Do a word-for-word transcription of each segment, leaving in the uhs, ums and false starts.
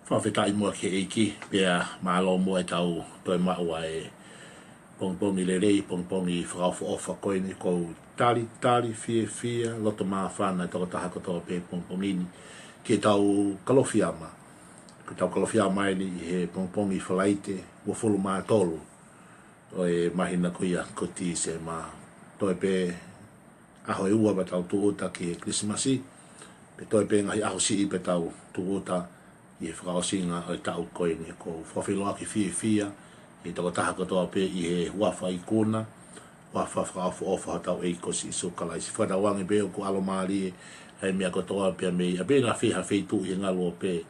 Fakafetaʻi muʻa ki he ʻEiki, pea mālō muʻa ʻetau toe maʻu ʻa e pongipongi lelei, pongipongi fakaʻofoʻofa ko eni. ʻOku ou talitali fiefia, loto māfana e tokotaha kotoa pē pongipongi ni ki heʻetau Kalofiama. Ko ʻetau Kalofiama eni ʻi he pongipongi Falaite, uofulu mā tolu ʻo e māhina ko ia ko Tīsema. Toe pē ʻaho ʻe ua pea tau tūʻuta ki he Kilisimasi, pea toe pē ngaahi ʻaho siʻi pea tau tūʻuta ʻi he fakaʻosinga ʻo e taʻu ko eni. ʻOku ou fakafeʻiloaki fiefia ʻi he tokotaha kotoa pē ʻi he huafa ikuna, huafa fakaʻofoʻofa hotau ʻEiki ko Sīsū Kalaisi. Fakatauange pē ʻoku ʻalomālie ʻa e meʻa kotoa pē mei ʻapi na fē ha feituʻu ʻi he ngaluope,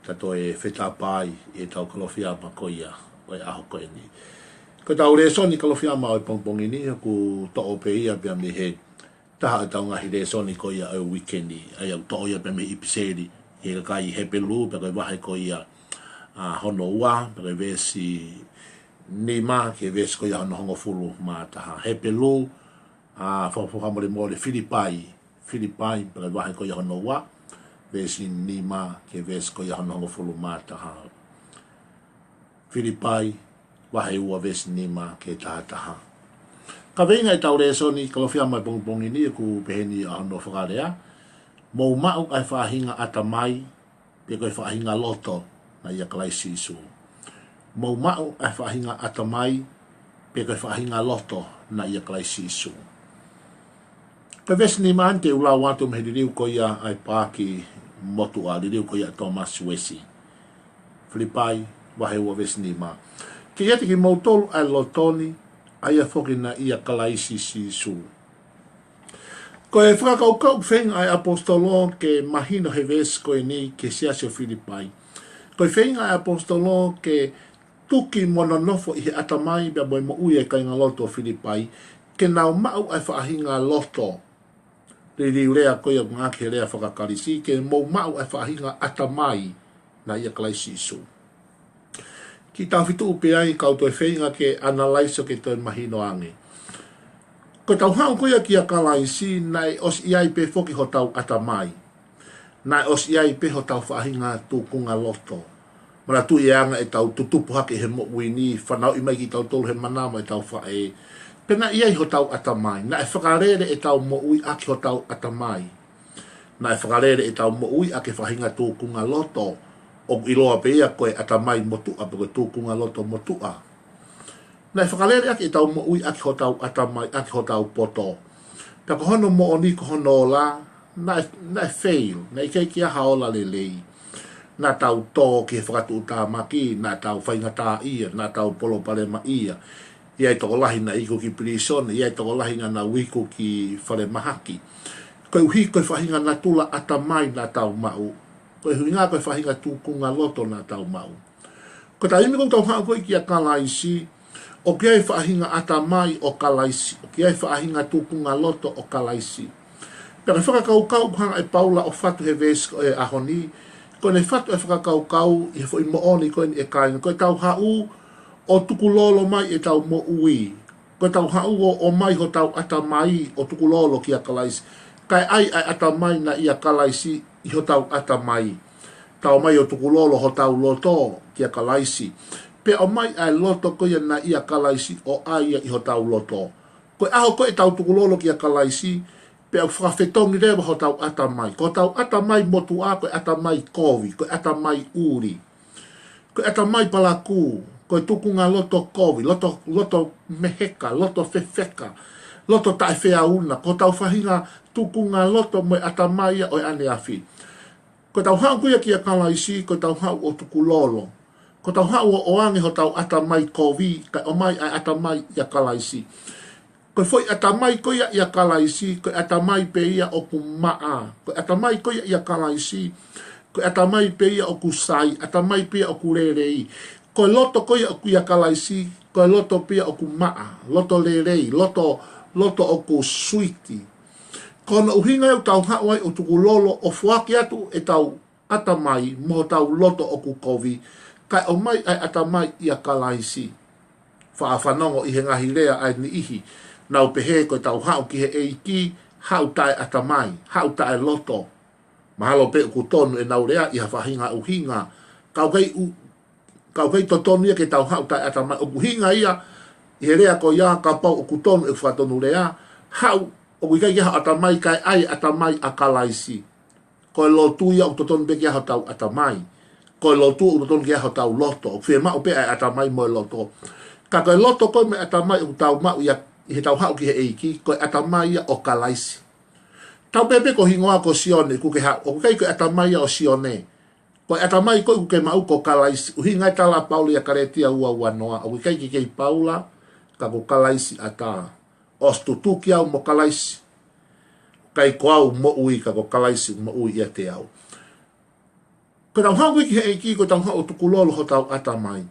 ka toe fetapa ai ʻi heʻetau Kalofiama ko ia ʻo e ʻaho ko eni. Ko ʻetau lēsoni Kalofiama ʻo e pongipongi ni, ʻoku toʻo pē ia pea mei he taha ʻetau ngaahi lēsoni ko ia ʻo e uike ni, ʻa ia ʻoku toʻo ia pea mei he ʻipiseli ki he kakai Hepelū, pea ko e vahe ko ia, ʻa, hono ua, pea ko e veesi nima ki he veesi ko ia hono hongofulu mā taha. Hepelū, ʻa, fakamolemole, Filipai, Filipai, pea ko e vahe ko ia hono ua, veesi nima ki he veesi ko ia hono hongofulu mā taha. Filipai, vahe ua, veesi nima ki he taha taha. Kaveinga ʻetau lēsoni Kalofiama ʻo e pongipongi ni ʻoku peheni ʻa hono fakalea: Mou maʻu ʻa e faʻahinga ʻatamai, pe ko e faʻahinga loto naʻe ʻia Kalaisi Sīsū. Mou maʻu ʻa e faʻahinga ʻatamai, pe ko e faʻahinga loto naʻe ʻia Kalaisi Sīsū. Ko e veesi nima eni te u lau atu mei he liliu ko ia ʻa e paaki motuʻa, liliu ko ia ʻa Thomas Uesi. Filipai, vahe ua, veesi nima. Ke ʻiate kimoutolu ʻa e loto ni, ʻa ia foki naʻe ʻia Kalaisi Sīsū. Ko e fakakaukau ʻoku feinga ʻa e ʻaposetolo ke mahino he veesi ko eni ki he siasi ʻo Filipai, ko e feinga ʻa e ʻaposetolo ke tuki mo nonofo ʻi he ʻatamai pea mo e moʻui ʻa e kāingalotu ʻo Filipai, ke nau maʻu ʻa e faʻahinga loto. Liliu lea ko ia ʻoku ngāueʻaki he lea faka-Kalisi, ke mou maʻu ʻa e faʻahinga ʻatamai naʻe ʻia Kalaisi Sīsū. Kiʻi tau fitu pē ai kau toe feinga ke analyze ʻo ke toe mahino ange. Ko ʻetau haʻu ko ia kia Kalaisi, naʻe ʻosi ʻi ai pē foki hotau ʻatamai. Naʻe ʻosi ʻi ai pē hotau faʻahinga tūkunga loto. Manatuʻi e anga ʻetau tutupu hake he moʻui ni, fanauʻi mai kitautolu he mana mo ʻetau faʻē. Pea naʻe ʻi ai hotau ʻatamai. Naʻe fakalele ʻetau moʻui ʻaki hotau ʻatamai. Naʻe fakalele ʻetau moʻui ʻaki e faʻahinga tūkunga loto ʻoku ʻiloa pē ia ko e ʻatamai motuʻa pe ko e tūkunga loto motuʻa. Naʻe fakalele ʻaki ʻetau moʻui ʻaki hotau ʻatamai, ʻaki hotau poto. Pea ko hono moʻoni, ko hono ola, naʻe, naʻe fail, naʻe ʻikai ke ʻi ai ha ola lelei. Naʻa tau tō ki he fakatuʻutāmaki, naʻa tau faingataʻaʻia, naʻa tau palopalemaʻia. ʻI ai e tokolahi naʻe iku ki pilīsone, ʻi ai e tokolahi naʻa nau iku ki falemahaki. Koeʻuhi ko e faʻahinga natula ʻatamai naʻa tau maʻu. Ko e ʻuhinga ko e faʻahinga tūkunga loto naʻa tau maʻu. Ko e taimi ʻoku tau haʻu ko ē kia Kalaisi, ʻoku ʻi ai e faʻahinga ʻatamai ʻo Kalaisi, ʻoku ʻi ai e faʻahinga tūkunga loto ʻo Kalaisi. Pea ko e fakakaukau ʻoku hanga ʻe Paula ʻo fatu he veesi ko ē ʻaho ni, ko ʻene fatu e fakakaukau ʻi he foʻi moʻoni ko eni ʻe kāinga, ko ʻetau haʻu ʻo tukulolo mai ʻetau moʻui. Ko ʻetau haʻu ʻo ʻomai hotau ʻatamai ʻo tukulolo kia Kalaisi. Kae ʻai ʻa e ʻatamai naʻe ʻia Kalaisi ʻi hotau ʻatamai. Tau ō mai ʻo tukulolo hotau loto kia Kalaisi. Pea ʻomai ʻa e loto ko ia naʻe ʻia Kalaisi ʻo ʻai ia ʻi hotau loto. Ko e ʻaho ko ē ʻetau tukulolo kia Kalaisi, pea ʻoku fakafetongi leva hotau ʻatamai. Ko hotau ʻatamai motuʻa, ko e ʻatamai kovi, ko e ʻatamai ʻuli. Ko e ʻatamai palakū, ko e tūkunga loto kovi, loto, loto meheka, loto fefeka, loto taʻefeʻauna, ko hotau faʻahinga tūkunga loto mo e ʻatamai ia ʻo e ʻaneafi. Ko ʻetau haʻu ko ia kia Kalaisi, ko ʻetau haʻu ʻo tukulolo. Ko ʻetau haʻu ʻo ʻoange hotau ʻatamai kovi, kae ʻomai ʻa e ʻatamai ʻia Kalaisi. Ko e foʻi ʻatamai ko ia ʻia Kalaisi, ko e ʻatamai pē ia ʻoku maʻa. Ko e ʻatamai ko ia ʻia Kalaisi, ko e ʻatamai pē ia ʻoku sai, ʻatamai pē ia ʻoku lelei. Ko e loto ko ia ʻoku ʻia Kalaisi, ko e loto pē ia ʻoku maʻa, loto lelei, loto, loto ʻoku suiti. Ko hono ʻuhinga ia ʻoku tau haʻu ai ʻo tukulolo ʻo foaki atu ʻetau ʻatamai mo hotau loto ʻoku kovi, kae ʻomai ʻa e ʻatamai ʻia Kalaisi. Faʻa fanongo ʻi he ngaahi lea ʻa e niʻihi, nau pehē ko ʻetau haʻu ki he ʻEiki, haʻu taʻe ʻatamai, haʻu taʻe loto. Mahalo pē ʻoku tonu ʻenau lea ʻi ha faʻahinga ʻuhinga, Ka ʻoku ʻikai u-, ka ʻoku ʻikai totonu ia ke tau haʻu taʻeʻatamai. ʻOku ʻuhinga ia ʻi he lea ko ia, kapau ʻoku tonu ʻeku fakatonulea, haʻu ʻoku ʻikai ke haʻu ʻatamai kae ʻai ʻatamai ʻa Kalaisi. Ko e lotu ia ʻoku totonu pē ke ʻi ai hotau ʻatamai. Ko e lotu ʻoku totonu ke ʻi ai hotau loto. ʻOku fiemaʻu pē ʻa e ʻatamai mo e loto. Ka ko e loto ko ē mo e ʻatamai ʻoku tau maʻu ia ʻi heʻetau haʻu ki he ʻEiki, ko e ʻatamai ia ʻo Kalaisi. Tau pehē pē ko e hingoa ko Sione, ʻoku ke haʻu, ʻoku ʻikai ko e ʻatamai ia ʻo Sione. Ko e ʻatamai ko ē ʻoku ke maʻu ko Kalaisi. ʻUhinga e tala ʻa Paula ʻia Kalētia ua ua noa, ʻoku ʻikai ke kei Paula, ka ko Kalaisi ʻatā. ʻOsi tutuki au mo Kalaisi, ʻikai ko au moʻui, ka ko Kalaisi moʻui ʻiate au. Ko ʻetau haʻu ko ē ki he ʻEiki, ko ʻetau haʻu ʻo tukulolo hotau ʻatamai.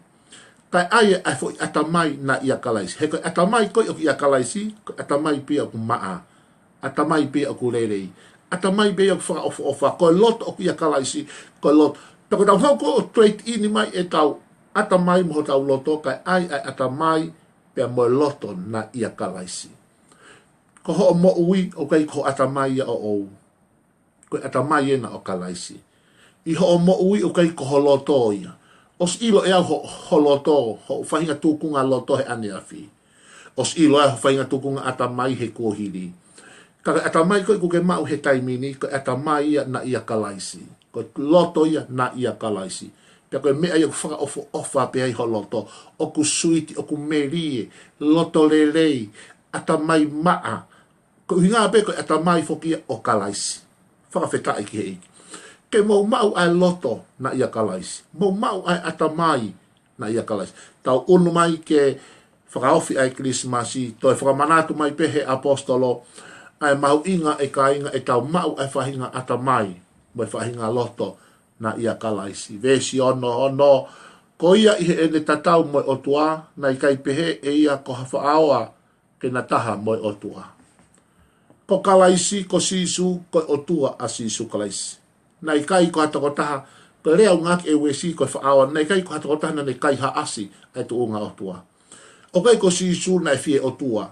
Kae ʻai ʻa e foʻi ʻatamai naʻe ʻia Kalaisi. He ko e ʻatamai ko ē ʻoku ʻia Kalaisi, ko e ʻatamai pē ia ʻoku maʻa. ʻAtamai pē ia ʻoku lelei. ʻAtamai pē ia ʻoku fakaʻofoʻofa. Ko e loto ʻoku ʻia Kalaisi, ko e loto. Pea ko ʻetau haʻu ko ē ʻo trade in mai ʻetau ʻatamai mo hotau loto, kae ʻai ʻa e ʻatamai pea mo e loto naʻe ʻia Kalaisi. Ko hoʻo moʻui ʻoku ʻikai ko ho ʻatamai ia ʻoʻou. Ko e ʻatamai ena ʻo Kalaisi. ʻI hoʻo moʻui ʻoku ʻikai ko ho loto ia. ʻOsi ʻilo ʻe au ho, ho loto, hoʻo faʻahinga tūkunga loto he ʻaneafi. ʻOsi ʻilo ʻe au ho faʻahinga tūkunga ʻatamai he kuohili. Ka ko e ʻatamai ko ē ʻoku ke maʻu he taimi ni, ko e ʻatamai ia naʻe ʻia Kalaisi. Ko e loto ia naʻe ʻia Kalaisi. Pea ko e meʻa ia ʻoku fakaʻofoʻofa pē ai ho loto. ʻOku suiti, ʻoku melie, loto lelei, ʻatamai maʻa. Ko e ʻuhinga pē ko e ʻatamai foki ia ʻo Kalaisi. Fakafetaʻi ki he ʻEiki. Ke mou maʻu ʻa e loto naʻe ʻia Kalaisi. Mou maʻu ʻa e ʻatamai naʻe ʻia Kalaisi. Tau ʻunu mai ke fakaofi ʻa e Kilisimasi, toe fakamanatu mai pē he ʻaposetolo ʻa e mahuʻinga, ʻe kāinga, ʻetau maʻu ʻa e faʻahinga ʻatamai mo e faʻahinga loto naʻe ʻia Kalaisi. Veesi ono ono, ko ia ʻi heʻene tatau mo e ʻOtua, naʻe ʻikai pehē ʻe ia ko ha faʻao ke na taha mo e ʻOtua. Ko Kalaisi, ko Sīsū, ko e ʻOtua ʻa Sīsū Kalaisi. Naʻe ʻikai ko ha tokotaha, ko e lea ʻoku ngāueʻaki ʻe Uesi ko e faʻao, naʻe ʻikai ko ha tokotaha naʻa ne kaihaʻasi ʻa e tuʻunga ʻOtua. ʻOku ʻikai ko Sīsū naʻe fie ʻOtua.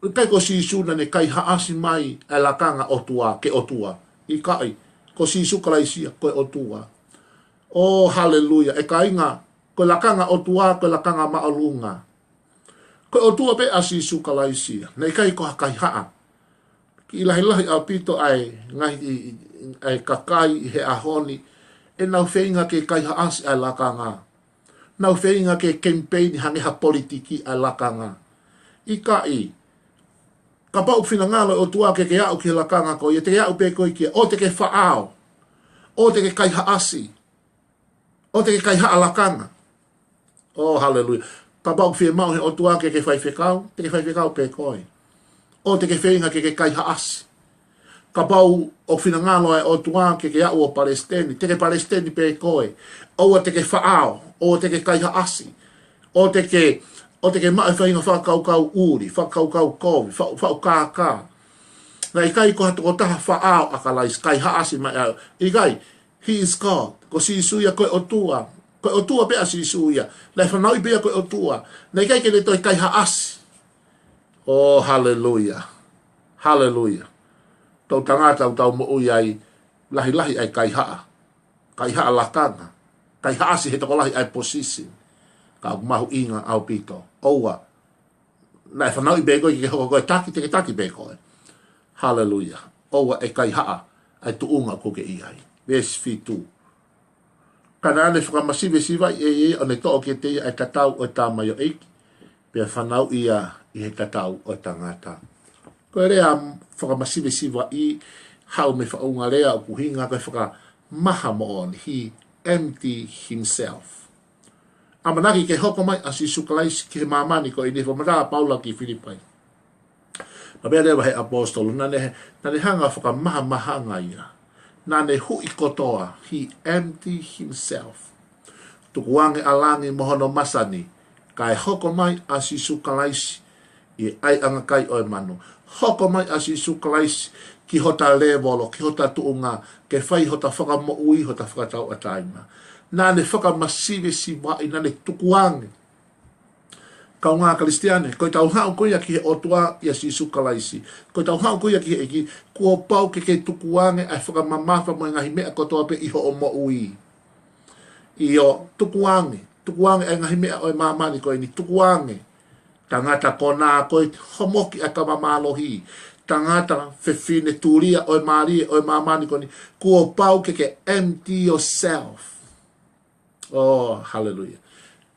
ʻIkai ko Sīsū naʻa ne kaihaʻasi mai ʻa e lakanga ʻOtua ke ʻOtua. ʻIkai, ko Sīsū Kalaisi ia ko e ʻOtua. ʻO haleluia, ʻe kāinga, ko e lakanga ʻOtua, ko e lakanga māʻolunga. Ko e ʻOtua pē ʻa Sīsū Kalaisi ia, naʻe ʻikai ko ha kaihaʻa. Kiʻi lahilahi ʻaupito ʻa e ngaahi, ʻa e kakai ʻi he ʻaho ni, ʻenau feinga ke kaihaʻasi ʻa e lakanga. Nau feinga ke kemipeini hangē ha politiki ʻa e lakanga. ʻIkai, kapau finangalo e ʻOtua ke ke aʻu ki he lakanga ko ia, te ke aʻu pē koe ki ai, ʻoua te ke faʻao, ʻoua te ke kaihaʻasi, ʻoua te ke kaihaʻa lakanga. ʻO haleluia. Kapau fiemaʻu he ʻOtua ke ke faifekau, te ke faifekau pē koe. ʻOua te ke feinga ke ke kaihaʻasi. Kapau ʻoku finangalo ʻa e ʻOtua ke ke aʻu ʻo palesiteni, te ke palesiteni pē koe. ʻOua te ke faʻao, ʻoua te ke kaihaʻasi. ʻOua te ke, ʻoua te ke maʻu e faʻahinga fakakaukau ʻuli, fakakaukau kovi, fa-, faʻu kākā. Naʻe ʻikai ko ha tokotaha faʻao ʻa Kalaisi, kaihaʻasi mai ʻa, ʻikai, He is God. Ko Sīsū ia ko e ʻOtua. Ko e ʻOtua pē ʻa Sīsū ia. Naʻe fanauʻi pē ia ko e ʻOtua. Naʻe ʻikai ke ne toe kaihaʻasi. ʻO haleluia. Haleluia. Tau tangata ʻoku tau moʻui ai, lahilahi ʻa e kaihaʻa. Kaihaʻa lakanga. Kaihaʻasi he tokolahi ʻa e position. Ka ʻoku mahuʻinga ʻaupito. ʻOua. Naʻe fanauʻi pē koe ke hoko ko e taki, te ke taki pē koe. Haleluia. ʻOua ʻe kaihaʻa ʻa e tuʻunga ʻoku ke ʻi ai. Veesi fitu. Ka naʻa ne fakamasivesivaʻi ʻe ia ʻo ne toʻo kiate ia ʻa e tatau ʻo e tamaioʻeiki, pea fanauʻi ia ʻi he tatau ʻo e tangata. Ko e lea fakamasivesivaʻi haʻu mei he faʻunga lea ʻoku ʻuhinga ko e fakamaha moʻoni. He empty himself. ʻAmanaki ke hoko mai ʻa Sīsū Kalaisi ki he māmani ko eni, fakamatala ʻa Paula ki Filipai. Naʻe pehē leva he ʻaposetolo, naʻa ne, naʻa ne hanga fakamahamahanga ia. Naʻa ne huʻi kotoa, he empty himself. Tukuange ʻa langi mo hono masani, kae hoko mai ʻa Sīsū Kalaisi ʻi he ʻaiʻanga kai ʻo e manu. Hoko mai ʻa Sīsū Kalaisi ki hota lēvolo, ki hota tuʻunga, ke fai hota fakamoʻui, hota fakatauʻatāina. Naʻa ne fakamasivesivaʻi, naʻa ne tukuange. Kaungā Kalisitiane, ko ʻetau haʻu ko ia ki he ʻOtua ʻia Sīsū Kalaisi. Ko ʻetau haʻu ko ia ki he ʻEiki, kuo pau ke ke tukuange ʻa e fakamamafa mo e ngaahi meʻa kotoa pē ʻi hoʻo moʻui. ʻIo, tukuange, tukuange ʻa e ngaahi meʻa ʻo e māmani ko eni, tukuange. Tangata konā ko ē, homoki ʻa e kava mālohi. Tangata fefine tulia ʻo e mālie ʻo e māmani ko eni, kuo pau ke ke empty yourself. Oh, hallelujah.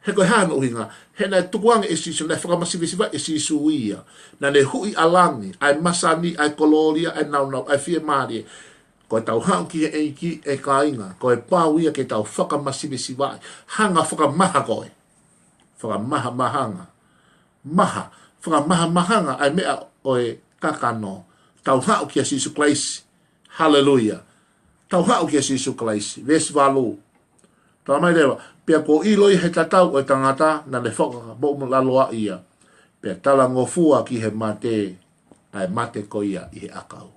He ko e hā hono ʻuhinga? He naʻe tukuange ʻe Sīsū, naʻe fakamasivesiva ʻe Sīsū ia. Naʻa ne huʻi ʻa langi, ʻa e masani, ʻa e kolōlia, ʻa e nāunau, ʻa e fiemālie. Ko ʻetau haʻu ki he ʻEiki, ʻe kāinga, ko e pau ia ke tau fakamasivesivaʻi, hanga fakamaha koe. Fakamahamahanga. Maha, fakamahamahanga ʻa e meʻa ʻo e kakano. Tau haʻu kia Sīsū Kalaisi. Haleluia. Tau haʻu kia Sīsū Kalaisi. Veesi valu. Talamai leva, pea kuo ʻilo ia he tatau ʻo e tangata, naʻa ne fakamoʻulaloa ia. Pea talangofua ki he mate, ʻa e mate ko ia ʻi he ʻakau.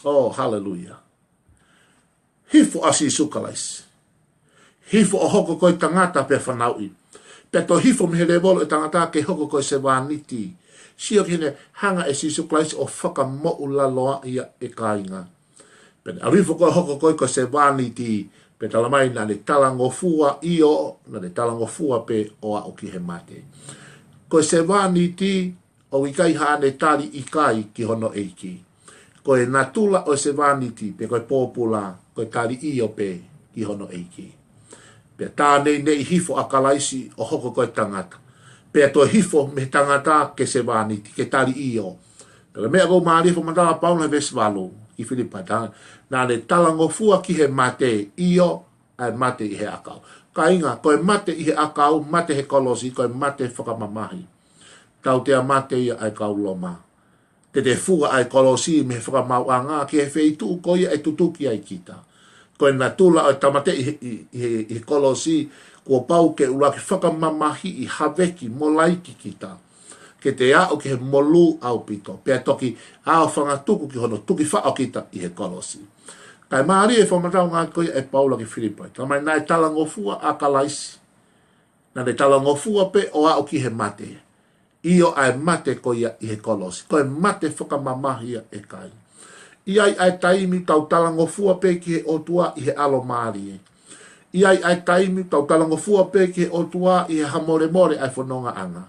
Oh, haleluia. Hifo ʻa Sīsū Kalaisi. Hifo ʻo hoko ko e tangata pea fanauʻi. Pea toe hifo mei he lēvolo ʻo e tangata ke hoko ko e sevāniti. Sio ki heʻene hanga ʻe Sīsū Kalaisi ʻo fakamoʻulaloa ia, ʻe kāinga. Pea ne ʻalu hifo ko ē ʻo hoko ko ē ko e sevāniti. Pea talamai naʻa ne talangofua, ʻio, naʻa ne talangofua pē ʻo aʻu ki he mate. Ko e sevāniti, ʻoku ʻikai haʻane tali ʻikai ki hono ʻEiki. Ko e natula ʻo e sevāniti, pe ko e pōpula, ko e tali ʻio pē ki hono ʻEiki. Pea tā neineʻi hifo ʻa Kalaisi ʻo hoko ko e tangata. Pea toe hifo mei he tangata ke sevāniti, ke tali ʻio. Pea ko e meʻa ʻoku mālie e fakamatala ʻa Paula he veesi valu ki Filipai, tā, naʻa ne talangofua ki he mate, ʻio, ʻa e mate ʻi he ʻakau. Kāinga, ko e mate ʻi he ʻakau, mate he kolosi, ko e mate fakamamahi. Tautea mate ia ʻa e kau Loma. Te te fua ʻa e kolosi mei he fakamaauʻanga ki he feituʻu ko ia ʻe tutuki ai kita. Ko e natula ʻo e tāmateʻi ʻi he, ʻi he, ʻi he kolosi, kuo pau ke ʻuluaki fakamamahiʻi, haveki mo laiki kita. Ke te aʻu ki he molū ʻaupito. Pea toki ʻaofanga tuku ki hono tuki faʻo kita ʻi he kolosi. Kae mālie e fakamatala ko ia ʻe Paula ki Filipai. Talamai naʻe talangofua ʻa Kalaisi. Naʻa ne talangofua pē ʻo aʻu ki he mate. ʻIo, ʻa e mate ko ia ʻi he kolosi. Ko e mate fakamamahi ia, ʻe kāinga. ʻI ai ʻa e taimi tau talangofua pē ki he ʻOtua ʻi he ʻalomālie. ʻI ai ʻa e taimi tau talangofua pē ki he ʻOtua ʻi he hamolemole ʻa e fonongaʻanga.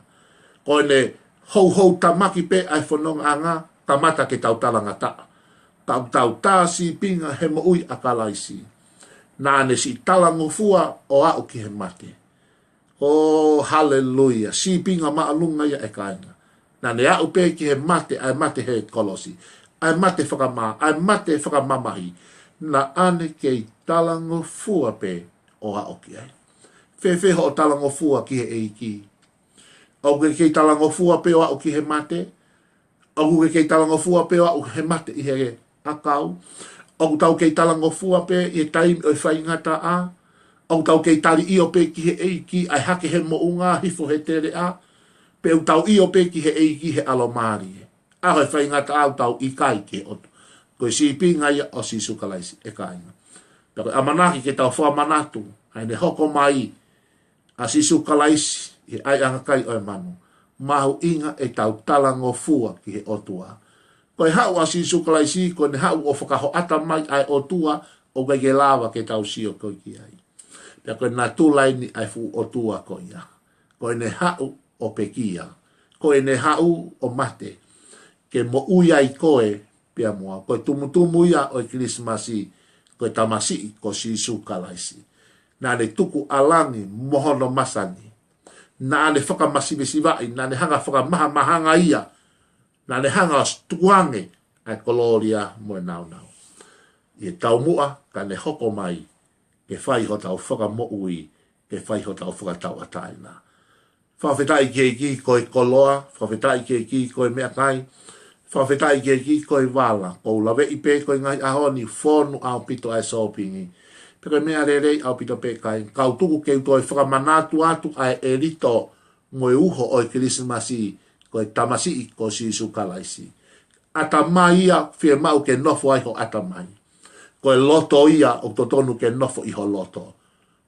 Ko ʻene houhou tamaki pē ʻa e fonongaʻanga, kamata ke tau talangataʻa. Tau, tau tā sīpinga he moʻui ʻa Kalaisi. Naʻa ne siʻi talangofua ʻo aʻu ki he mate. Oh, haleluia. Sīpinga māʻolunga ia, ʻe kāinga. Naʻa ne aʻu pē ki he mate, ʻa e mate he kolosi. ʻA e mate fakamā, ʻa e mate fakamamahi. Naʻa ne kei talangofua pē ʻo aʻu ki ai. Fēfē hoʻo talangofua ki he ʻEiki? ʻOku ke kei talangofua pē ʻo aʻu ki he mate? ʻOku ke kei talangofua pē ʻo aʻu he mate ʻi he ʻakau? ʻOku tau kei talangofua pē ʻi he taimi ʻo e faingataʻa? ʻOku tau kei tali ʻio pē ki he ʻEiki, ʻa e hake he moʻunga, hifo he teleʻa? Pe ʻoku tau ʻio pē ki he ʻEiki he ʻalomālie? ʻAho e faingataʻa ʻoku tau ʻikai ki he ʻOtua. Ko e sīpinga ia ʻo Sīsū Kalaisi, ʻe kāinga. Pea ko e ʻamanaki ke tau fakamanatu ʻa ʻene hoko mai ʻa Sīsū Kalaisi ʻi he ʻaiʻanga kai ʻo e manu. Mahuʻinga ʻetau talangofua ki he ʻOtua. Ko e haʻu ʻa Sīsū Kalaisi, ko ʻene haʻu ʻo fakahoʻata mai ʻa e ʻOtua, ʻoku ʻikai ke lava ke tau sio ko ē ki ai. Pea ko e natula eni ʻa e fuʻu ʻOtua ko ia. Ko ʻene haʻu ʻo pekia. Ko ʻene haʻu ʻo mate. Ke moʻui ai koe pea mo au. Ko e tumutumu ia ʻo e Kilisimasi, ko e tamasiʻi ko Sīsū Kalaisi. Naʻa ne tuku ʻa langi mo hono masani. Naʻa ne fakamasivesivaʻi, naʻa ne hanga fakamahamahanga ia. Naʻa ne hanga ʻo tukuange ʻa e kolōlia mo e nāunau. ʻI he taumuʻa, ka ne hoko mai, ke fai hotau fakamoʻui, ke fai hotau fakatauʻatāina. Fakafetaʻi ki he ʻEiki ko e koloa, fakafetaʻi ki he ʻEiki ko e meʻakai, fakafetaʻi ki he ʻEiki ko e vala, ʻoku ou laveʻi pē ko e ngaahi ʻaho ni fonu ʻaupito ʻa e sōpingi. Pea ko e meʻa lelei ʻaupito pē kāinga, kau tuku ke u toe fakamanatu atu ʻa e ʻelito mo e uho ʻo e Kilisimasi, ko e tamasiʻi ko Sīsū Kalaisi. ʻAtamai ia fiemaʻu ke nofo ai ho ʻatamai. Ko e loto ia ʻoku totonu ke nofo ʻi ho loto.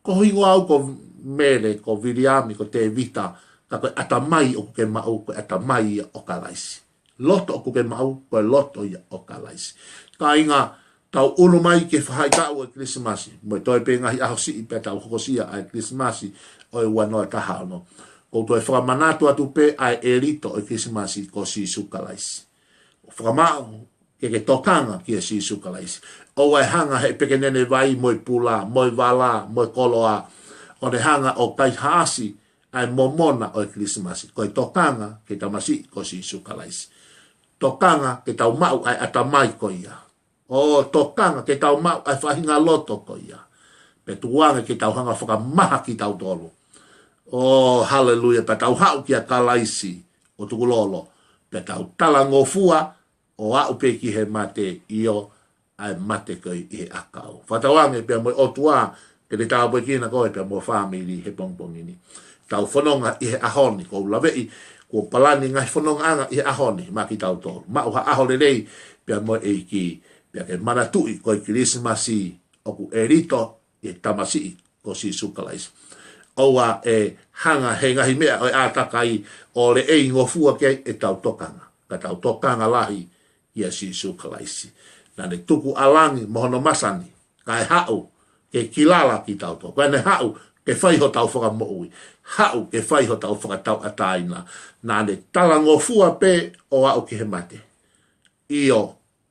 Ko ho hingoa au ko Mele, ko Viliami, ko Tēvita, ka ko e ʻatamai ʻoku ke maʻu, ko e ʻatamai ia ʻo Kalaisi. Loto ʻoku ke maʻu, ko e loto ia ʻo Kalaisi. Kāinga, tau ʻunu mai ki he faʻahitaʻu ʻo e Kilisimasi, mo e toe pē ngaahi ʻaho siʻi pea tau hokosia ʻa e Kilisimasi ʻo e ua noa taha ono. ʻOku ou toe fakamanatu atu pē ʻa e ʻelito ʻo e Kilisimasi ko Sīsū Kalaisi. ʻO fakamaʻu ke ke tokanga kia Sīsū Kalaisi. ʻOua ʻe hanga ʻe he pekenene vai mo e pula, mo e vala, mo e koloa, ʻo ne hanga ʻo kaihaʻasi ʻa e momona ʻo e Kilisimasi. Ko e tokanga ki he tamasiʻi ko Sīsū Kalaisi. Tokanga ke tau maʻu ʻa e ʻatamai ko ia. ʻO tokanga ke tau maʻu ʻa e faʻahinga loto ko ia. Pea tuku ange ke tau hanga fakamaha kitautolu. ʻO haleluia, pea tau haʻu kia Kalaisi ʻo tukulolo. Pea tau talangofua ʻo aʻu pē ki he mate, ʻio, ʻa e mate ko ē ʻi he ʻakau. Fakatauange pea mo e ʻOtua ke ne tāpuekina koe pea mo e fāmili he pongipongi ni. Tau fononga ʻi he ʻaho ni, ʻoku ou laveʻi kuo palani ngaahi fonongaʻanga ʻi he ʻaho ni maʻa kitautolu. Maʻu ha ʻaho lelei pea mo e ʻEiki, pea ke manatuʻi ko e Kilisimasi ʻoku ʻelito ʻi he tamasiʻi ko Sīsū Kalaisi. ʻOua ʻe hanga ʻe he ngaahi meʻa ʻo e ʻātakai ʻo leʻei ngofua ki ai ʻetau tokanga. Ka tau tokanga lahi kia Sīsū Kalaisi. Naʻa ne tuku ʻa langi mo hono masani, kae haʻu ke kilala kitautolu. Kae ne haʻu ke fai hotau fakamoʻui. Haʻu ke fai hotau fakatauʻatāina. Naʻa ne talangofua pē ʻo aʻu ki he mate. ʻIo,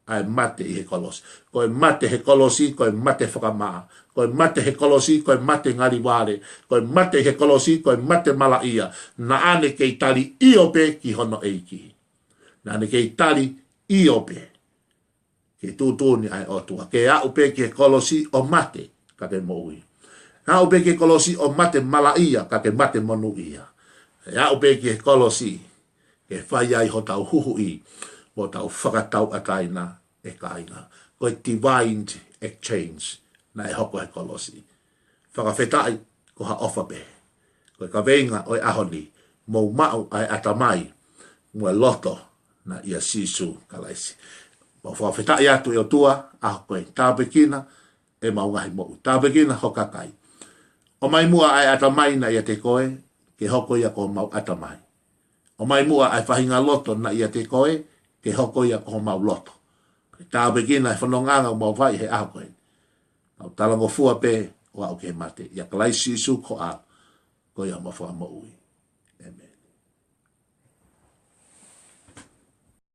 ʻa e mate ʻi he kolosi. Ko e mate he kolosi, ko e mate fakamā. Ko e mate he kolosi, ko e mate ngalivale. Ko e mate he kolosi, ko e mate malaʻia. Naʻa ne kei tali ʻio pē ki hono ʻEiki. Naʻa ne kei tali ʻio pē ki he tuʻutuʻuni ʻa e ʻOtua. Ke aʻu pē ki he kolosi ʻo mate, ka ke moʻui. Aʻu pē ki he kolosi ʻo mate malaʻia, ka ke mate monūʻia. Aʻu pē ki he kolosi ke fai ai hotau huhuʻi mo hotau fakatauʻatāina, ʻe kāinga. Ko e divine exchange naʻe hoko he kolosi. Fakafetaʻi, ko ha ʻofa pē. Ko e kaveinga ʻo e ʻaho ni, mou maʻu ʻa e ʻatamai mo e loto naʻe ʻia Sīsū Kalaisi. Mau fakafetaʻi atu, ʻe ʻOtua, ʻaho ko ē, tāpuekina ʻemau ngaahi moʻui. Tāpuekina ho kakai. ʻOmai muʻa ʻa e ʻatamai naʻe ʻiate koe, ke hoko ia ko homau ʻatamai. ʻOmai muʻa ʻa e faʻahinga loto naʻe ʻiate koe, ke hoko ia ko homau loto. Tāpuekina e fonongaʻanga ʻoku mau fai he ʻaho ko ē. Mau talangofua pē ʻo aʻu ki he mate. ʻIa Kalaisi Sīsū ko e ʻAlo, ko homau Fakamoʻui.